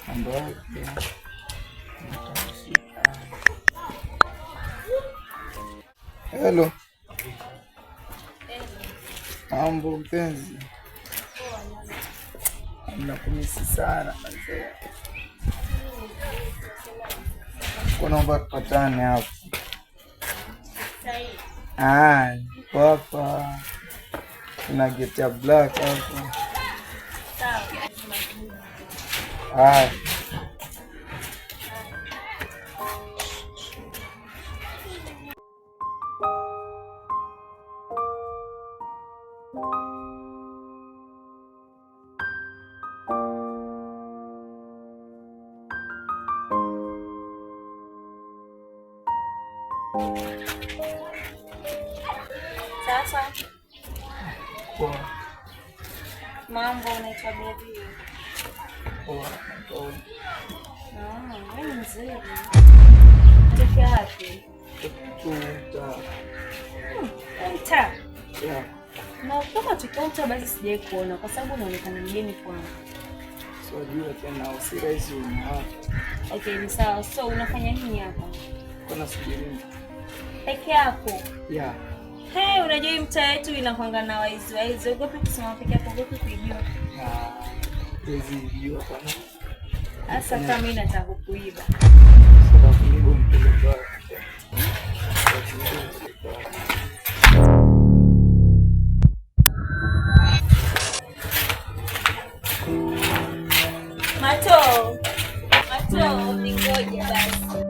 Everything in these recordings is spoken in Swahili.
Mambo yake. Hello. Mambo mpenzi. Nakumisi sana mzee. Naomba tupatane hapo. Ah, niko hapa. Kuna gate ya black hapo. Ah. Sasa Poa. Mambo, unaitwa Baby? Poa, poa. Ah, wewe ni mzuri. Tokea wapi? Tuta. Mtaa. Yeah. Na kama tukiwa mtaa basi sijai kuona kwa sababu unaonekana mgeni kwangu. So jua tena si rahisi una. Okay, ni sawa. So unafanya nini hapa? Kuna subiri mtu. Peke yako? Yeah. Hey, unajua hii mtaa yetu inakuanga na waizi waizi. Ogopi kusimama peke yako, ogopi kuibiwa. Ah, wezi ibiwa kama. Hasa kama mimi nataka kukuiba. Sababu nibo mpeleka wapi? Mato. Mato, ningoje basi.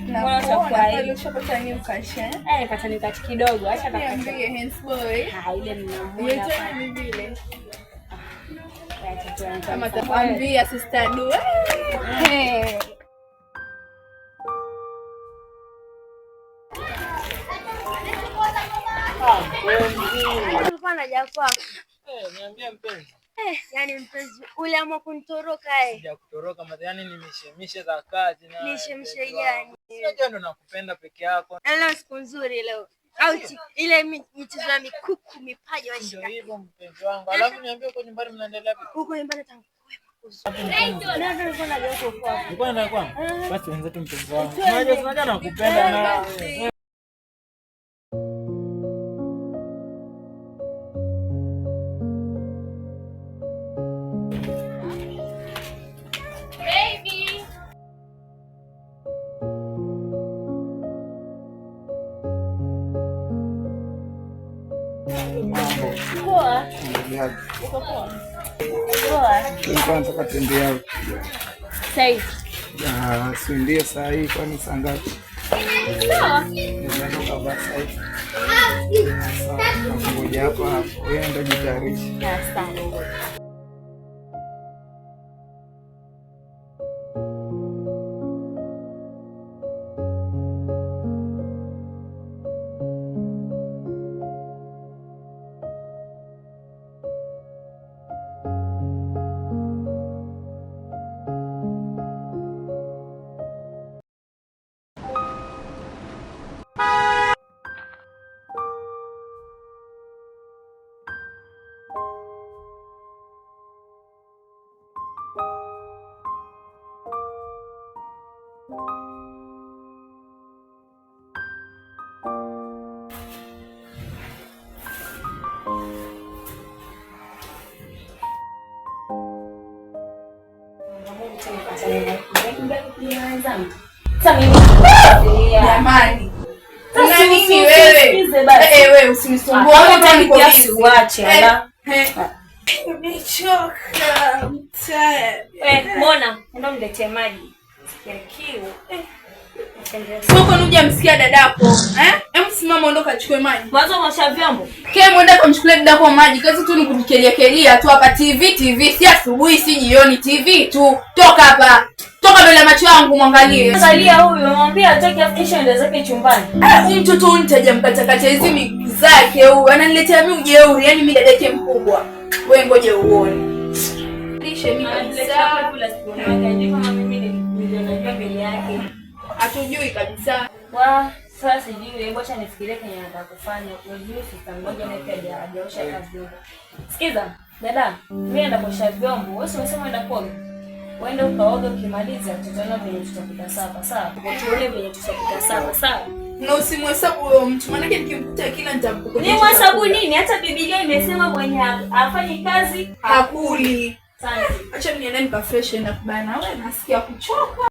Mbona utakuwa hivi? Ushapata new cash eh? Eh, nipata new cash kidogo. Acha nakata. Niambie hands boy. Ah, ile ninamuona Yetu hapa. ni vile. Acha tuanze. Kama takwambia sister Du. Eh. Nilikuwa naja kwako. Eh, niambie mpenzi. Eh, yani mpenzi uliamua kunitoroka eh. Sija kutoroka madha, yani ni mishemishe za kazi na Mishemishe mpenzi gani? wangu. Unajua ndo nakupenda peke yako. Na leo siku nzuri leo. Au ile michezo ya mikuku mipaji Ndio washika. hivyo mpenzi wangu. Alafu niambie huko nyumbani mnaendelea vipi? Huko nyumbani tangu kuwema. Na ndio nilikuwa naja huko kwako. Ulikuwa unaenda kwangu? Basi wenzetu mpenzi wangu. Unajua unajua nakupenda na Baby. Mambo. Poa. Endeleaje? Uko poa? Poa. Nilikuwa nataka tuende out. Sahi. Ah, si ndio saa hii kwani saa ngapi? Sawa. Nimetoka basi hivi. Sawa, nakungoja hapa hapo. Wewe ndio jitayarishe. Asante. Jamani. Una nini wewe? Eh, wewe usinisumbue. Kama Hata niko kiasi busy. uache, Eh, ala. eh. Nimechoka. I'm tired. Eh, mbona? Ndo mletee maji. Sikia kiu. Eh. Soko nuja msikia dadako. Eh? Hem, simama ondoka achukue maji. Mwanzo mwosha vyombo. Ke mwenda kumchukulia dadako maji. Kazi tu ni kumkelia kelia tu hapa TV TV, si asubuhi si jioni TV tu. Toka hapa. Toka mbele ya macho yangu mwangalie. Angalia huyu, mwambie atoke afu kisha ende zake chumbani. Ah, huyu mtoto huyu nitaja mkatakata hizi miguu zake huyu. Ananiletea mimi ujeuri, yani mimi dadake mkubwa. Wewe ngoja uone. Lishe mimi Ananiletea kabisa. kula siku moja, hajui kama mimi nilionajua mbele yake. Hatujui kabisa. Wa, sasa sijui, hebu acha nifikirie kenye nataka kufanya. Unajua sister mmoja naye pia hajaosha kazi. Sikiza. Dada, mimi naenda kuosha vyombo. Wewe si umesema unaenda kuoga? Uende ukaoga, ukimaliza tutaona venye tutapika sapa, sawa? Tuone venye tutapika sapa, sawa? Na usimhesabu huyo mtu, maanake nikimkuta kila nitamkukuta. Ni mhesabu nini? Hata Biblia imesema mwenye hafanyi kazi Hakuli. Asante. Acha niende nikafresh na kubana. Wewe nasikia kuchoka.